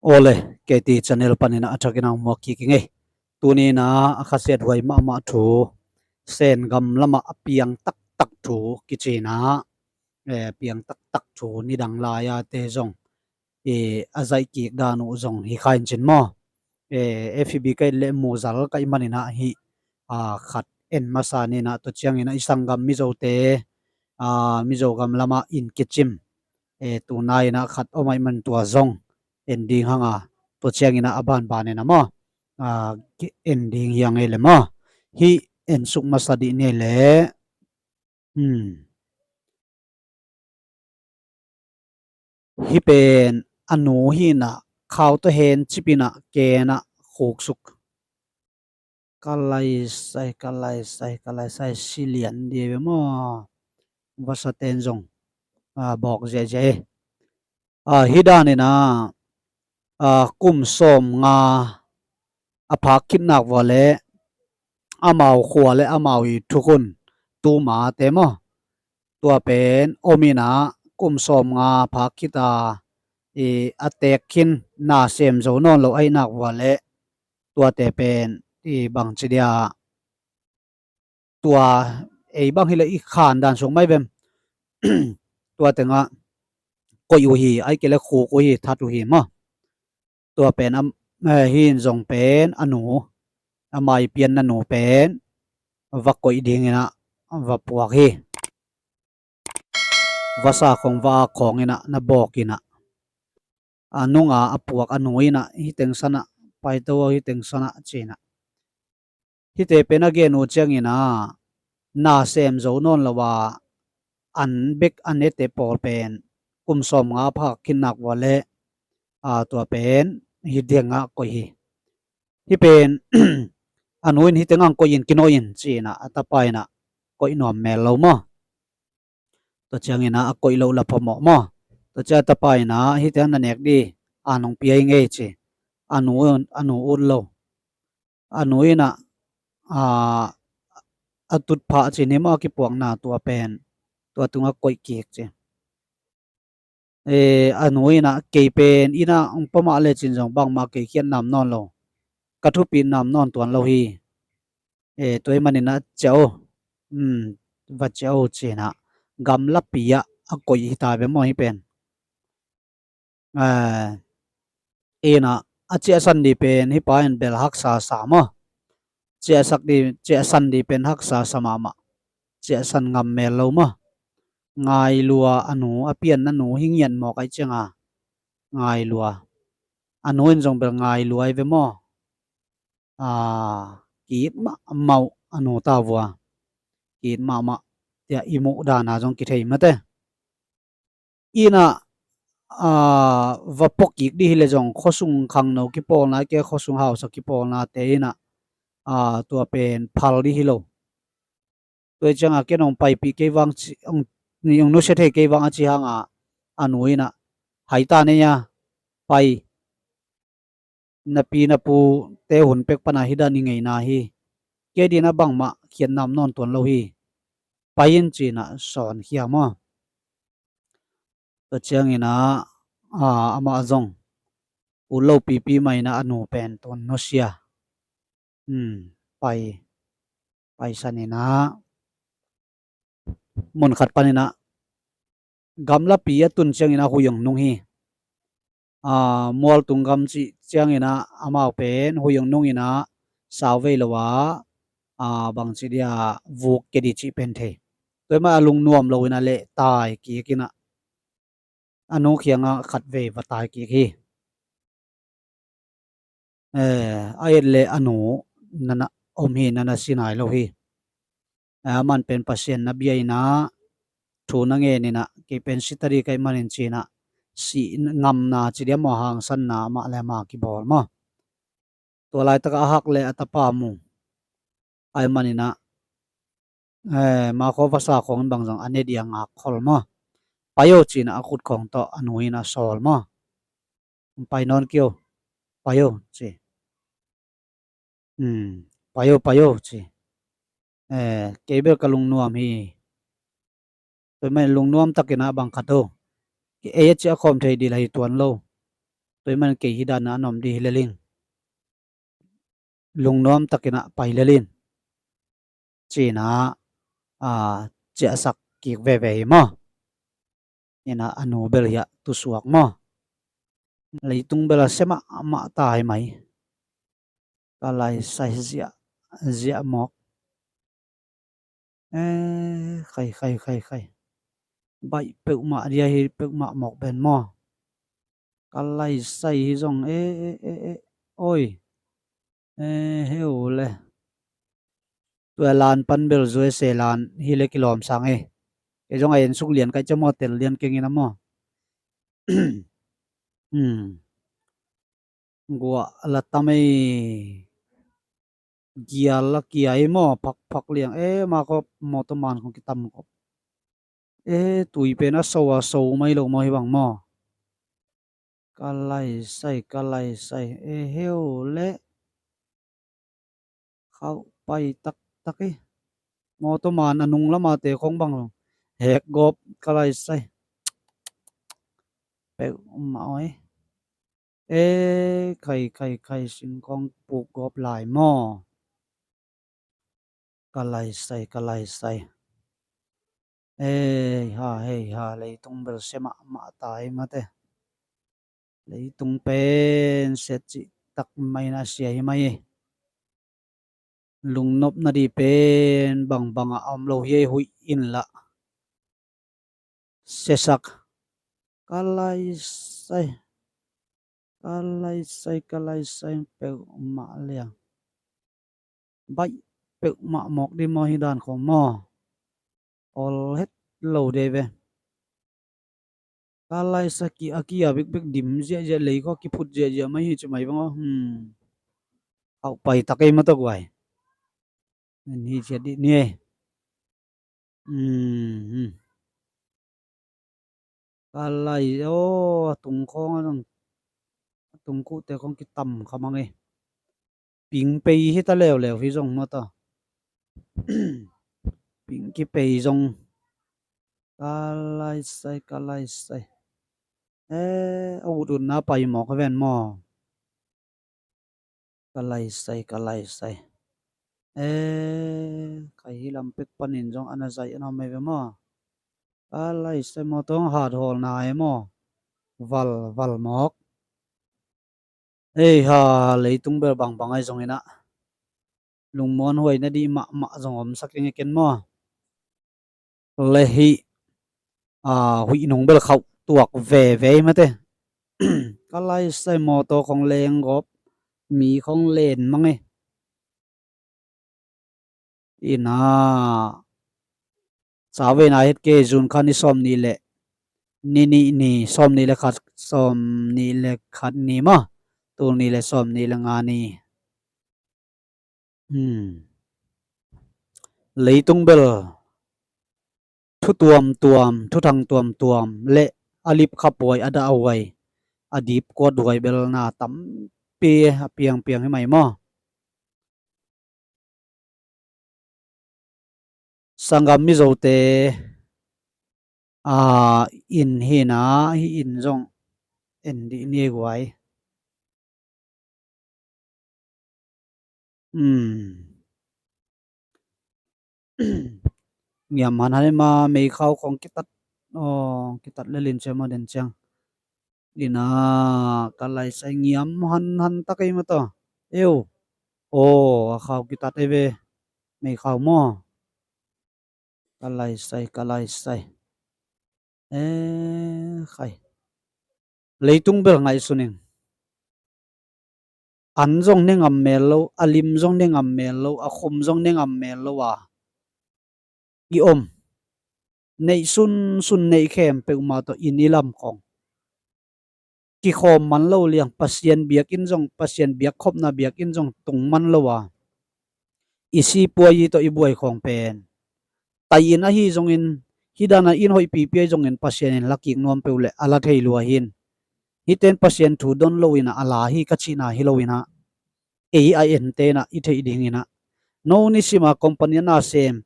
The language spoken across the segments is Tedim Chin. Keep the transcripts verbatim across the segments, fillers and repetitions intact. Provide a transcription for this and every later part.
Awle, K T channel panin a thakin a muak kik i ngei. Tuni in a khasiat huai mahmah thu, Sen gam lamah a piang taktak thu kici in a, eh, piang taktak thu nidang lai-a te zong, eh, a zaih kik dan uh zong hi kha in cin maw. Eh, F B ka it leh muzal ka hih manin a hih, ah, khat en masa ni in a, tua ciangin a i sanggam Mizote, ah, Mizo gam lamah in kicim, eh, tuna in a khat om ahih man tua zong en ding hang a, tua ciangin a a banban in a maw, ah, ki en ding hi a ngei le maw. Hih en suk masa dih ni le, hmm. Hih pen a nu hi in a, khau tawh hen cip in a, ken a khuk suk. Ka laisai, ka laisai, ka laisai, si lian dia ve maw. Vasa ten zong, ah, bawk ziahziah e. Ah, hih dan in a, ah, kum sawm nga a phak khit nak vua leh amau khua leh amau i thukhun tuma te maw. Tua pen om in a, kum sawm nga phak khit a, i, a teek khin na sem zo nawn lo ahih nak vua leh tuate pen i bangci dia, tua ei bang hi leh i khan dan sung mai vem. Tua teng a koih uh hi, ahih kei leh khuk uh hi, that uh hi maw. Tua pen am, eh, hi in zong pen a nu, a mai pian na nu pen va koih ding in a va puak hi. Vasa khong va a khong in a na bawk in a, a nung a a puak a nu in a, hih teng san a pai to, hih teng san a ci in a. Hihte pen a gen uh ciangin a, na sem zo nawn lo a, an bek a nete pawl pen kum sawm nga phak khit nak vua leh, a, tua pen hih teng a koih hi. Hih pen a nu in hih teng a koih in kinawh in ci in a, a tapa in a koih nuam mel lo maw. Tua ciangin a, a koih loh la phamawh maw. Tua ciang a tapa in a, hih teng na nek di, a nong pia hi ngei ci. A nu, a nu ut lo. A nu in a, a, a tutphah ci ni maw, a kipuakna tua pen, tua tungah koih kik ci. Eh, a nu in a, kei pen in a hong pamah lecin zong bangmah kei khiat nam nawn lo. Ka thupit nam nawn tuan lo hi. Eh, tua ahih manin a ciah o. Hmm, va ciah o ci in a, gamlapi ah a koih hi ta ve maw hih pen. Eh, in a, a ciahsan di pen hih pa in bel haksa sa maw. Ciahsak di, ciahsan di pen haksa sa mahmah. Ciahsan ngam mel lo maw. Ngai lua a nu, a pian na nu hi ngiat mawk ahih ciang a. Ngai lua. A nu in zong bel ngai lua hi ve maw. A, ki it mahmah uh a nu ta vua. Ki it mahmah. Tia i muh dan a zong kithei mate. In a, a, va pua kik di hi leh zong khuasung khangno kipawlna, kei khuasung hausa kipawlna te in a, a, tua pen phal di hi lo. Tua ciang a ken hong paipih kei vang ci, hong, hong nusia thei kei vang a ci hang a, a nu in a, hai ta nei a, pai. Na pi na pute hun pek pan a hih dan i ngeina hi. Kei din a bangmah khiat nam nawn tuan lo hi. Pai in ci in a sawn khia maw. Tua ciangin a, a, amah zong ut lo pipi mah in a, a nu pen tun nusia. Hmm, pai, paisan in a, mun khat panin a, gamlapi a tun ciangin a hui hong nung hi. A, mualtung gam cih ciangin a, amau pen hui hong nung in a, sau vei lo a, a, bangci dia vuk ke di cih pen thei. Tua ahih manin a lungnuam lo in a leh tai kik in a, a nu kiangah khat vei va tai kik hi. Eh, a et leh a nu nana om hi, nana si nai lo hi. Eh, aman pen Pasian na bia in a, thu na ngen in a, kei pen si ta di ka hih manin ci in a, si ngamna ci dia maw, hangsanna amah leh amah kibawl maw. Tua laitak a hak leh a tapa mu. Ahih manin a, eh, ma khua vasa khong in bang zong a ne dia ngak khol maw. Pai o ci in a, a khut khong tawh a nu in a sawl maw. Pai nawn kei o, pai o ci. Hmm, pai o, pai o ci. Eh, kei bel ka lungnuam hi. Tua ahih manin lungnuam takin a bang khat o. Ei a ciah khawm thei ding lah hi tuan lo. Tua ahih manin kei hih dan a na om ding hi lel ing. Lungnuam takin ah pai lel in. Ci-in ah, a, ciahsak kik veve hi maw. Ina a nu bel hiah tusuak maw. Leitung bel a sia mahmah ta hi mai. Ka laisai ziahziah mawk. E, khai, khai, khai, khai. Baih peuhmah dia hi peuhmah mawk pen maw. Ka laisai hi zong e, e, e, e. Oi. E, heu le. Tua lan pan bel zui se lan hi le kilawm sang e. Kei zong a en suk lian kai cia maw, tel lian keng in a maw. Hmm. Guah la tam ei. Gial la kia ei maw, phakphak liang e, ma kop mawtaw man kong kitam kop. E, tui pen a so a so mai lo maw hi bang maw. Ka laisai, ka laisai e, heu le. Khauh pai taktak e. Mawtaw man a nung lama te khong bang lo. Hek gawp ka laisai. Peuhmah oi. E, khai, khai, khai, singkawng puk gawp lai maw. Ka laisai, ka laisai. Hei ha, hei ha, leitung bel sia mahmah ta hi mate. Leitung pen sia cihtak mai na sia hi mai e. Lungnop nading pen bangbang a om lo hi ei, huih in lah. Siasak. Ka laisai. Ka laisai, ka laisai peuhmah liang. Baih peuhmah mawk ding maw hi dan khong maw. Ol het lo dei ve. Ka laisai ki a ki a bikbik dim ziahziah lei kho kiphut ziahziah mai hi ci mai bang aw. Hmm. Khauh pai tak ei mawtaw guai. Nen hi ciat dih ni ei. Hmm, hmm. Ka lai aw, a tung khawng a zong, a tung kuhte khawng kitam kha mang e. Ping pei hi ta leuleu hi zong mawtaw. Ping kipei zong. Ka laisai, ka laisai. E, a ut utna pai mawk a ven maw. Ka laisai, ka laisai. E, khai hi lam pek panin zong ana zai ana om ei ve maw. Ka laisai mawtaw hat hawlna ei maw. Val, val mawk. Ei ha, leitung bel bangbang ai zong inah. Lungmuan huai nading mahmah zong om sak ing e ken maw. Le hih, a, huih nung bel khauh tuak veve mate. Ka laisai mawtaw khong leng gawp, mi khong len mang e. Ina, sa vei na het ke zun kha ni sawm nih le, ni nih ni, sawm nih le khat, sawm nih le khat ni maw. Tul nih le sawm nih le nga ni. Hmm. Leitung bel thu tuamtuam, thuthang tuamtuam le a lip khap huai, a dah huai, a dip kuat huai bel na tampi a piangpiang hi mai maw. Sanggam Mizote, a, inn hi na, hih inn zong en dih ni ei guai. Hmm. Ngiam hanhan e ma, meikhau khong kitat, aw, kitat lel in ciam a den ciang. Ina, ka laisai ngiam hanhan tak ei mawtaw. Eu. Aw, a khau kitat ei ve. Meikhau maw. Ka laisai, ka laisai. E, khai. Leitung bel ngaihsun ing. An zong ne ngam mel lo, a lim zong ne ngam mel lo, a khum zong ne ngam mel lo a i om. Neih sunsun neih khempeuh mah tawh inn i lam khong kikhawm man lo liang, Pasian biakinn zong, Pasian biakkhopna biakinn zong tung man lo a, i sipuai i tawh i buai khawng pen tai-in ahi zongin, hih dana inn hoihpipi ahi zongin Pasian in la kik nuam peuh leh a la thei lua hi. Hihte in Pasian thu don lo inah a la hi ka cihna hi lo inah, ei a ente inah i theih ding inah, no nisima company a na sem,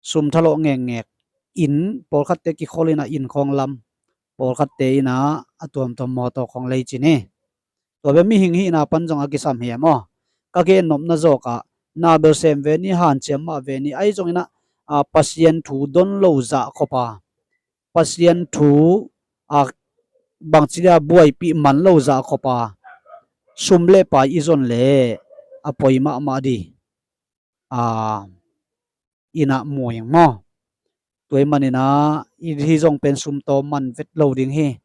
sum thalawh ngekngek, inn pawlkhatte kikhol inah inn khawng lam, pawlkhatte in ah a tuamtuam mawtaw khong lei cin hi. Tua bia mihing hihna pan zong a kisam hi e maw? Ka gennopna zawkah na belsem ve ni, hanciam mah ve ni, ahi zongin ah, a, Pasian thu don lo zah khop a, Pasian thu, a, bangci dia buaipih man lo zah khop a, sum le pai i zon le a poi mahmah di, a, in ah mu ing maw? Tua ahih manin ah, i hi zong pen sum tawm man vet lo ding hi.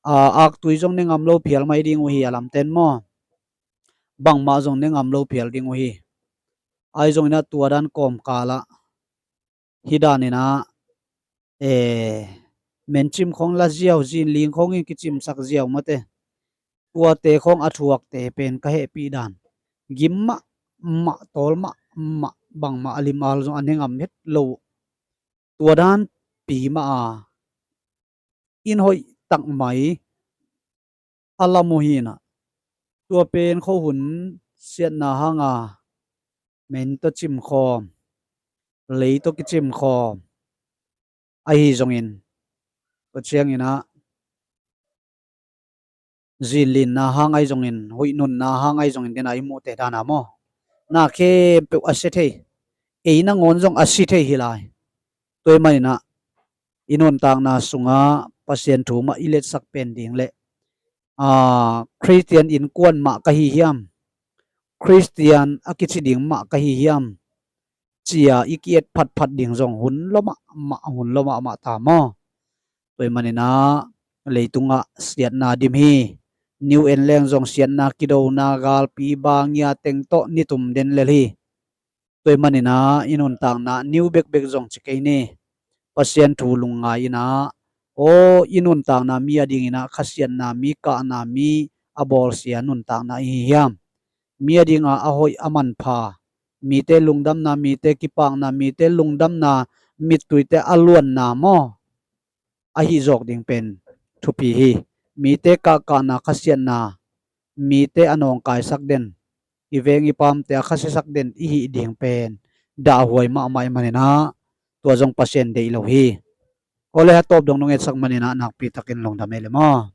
A, aktui zong ne ngam lo phial mai ding uh hi a lamten maw? Bangmah zong ne ngam lo phial ding uh hi. Ahi zongin ah tua dan kawmkal ah, hih danin ah, e, mencim khong la ziau, zinling khong in kicimsak ziau mate, tuate khong a thuakte pen ka hehpih dan, gim mahmah, tawl mahmah, bangmah a limal zong a ne ngam het lo. Tua dan pi mah a, in hoih tak mai a lam uh hi in ah, tua pen khuahun siatna hanga men tawh cimkhawm, lei tawh kicimkhawm ahi zongin, tua ciangin ah zinlinna hang ahi zongin, huihnunna hang ahi zongin, den a i muhte dan a maw, na khempeuh a sia thei, ei nangawn zong a si thei hi lai. Tua ahih manin ah i nuntakna sungah Pasian thu mah i letsak pen ding le, a, Khristian innkuan mah ka hi hiam, Khristian a kici ding mah ka hi hiam, ci-a i ki-et phatphat ding zong hun lua mahmah, hun lua mahmah ta maw? Tua ahih manin ah leitungah siatna dim hi. New Zealand zong siatna, kidona, galpi, bangia teng tawh nitum den lel hi. Tua ahih manin ah i nuntakna New bekbek zong ci kei ni, Pasian thu lungngai in ah, aw, i nuntakna mi a dingin ah khasiatna mi, kahna mi a bawlsia nuntakna i hi hiam? Mi a dinga a hoih a manpha, mite lungdamna, mite kipakna, mite lungdamna, mittuite a luanna maw, ahi zawk ding pen thupi hi. Mite kahkahna, khasiatna, mite a nawngkaisak den, i veng i pamte a khasiasak den i hih ding pen dahhuai mahmah ahih manin ah, tua zong Pasian deih lo hi. Aw le, a tawp dong nong etsak manin ah nakpi takin lungdam ei le maw?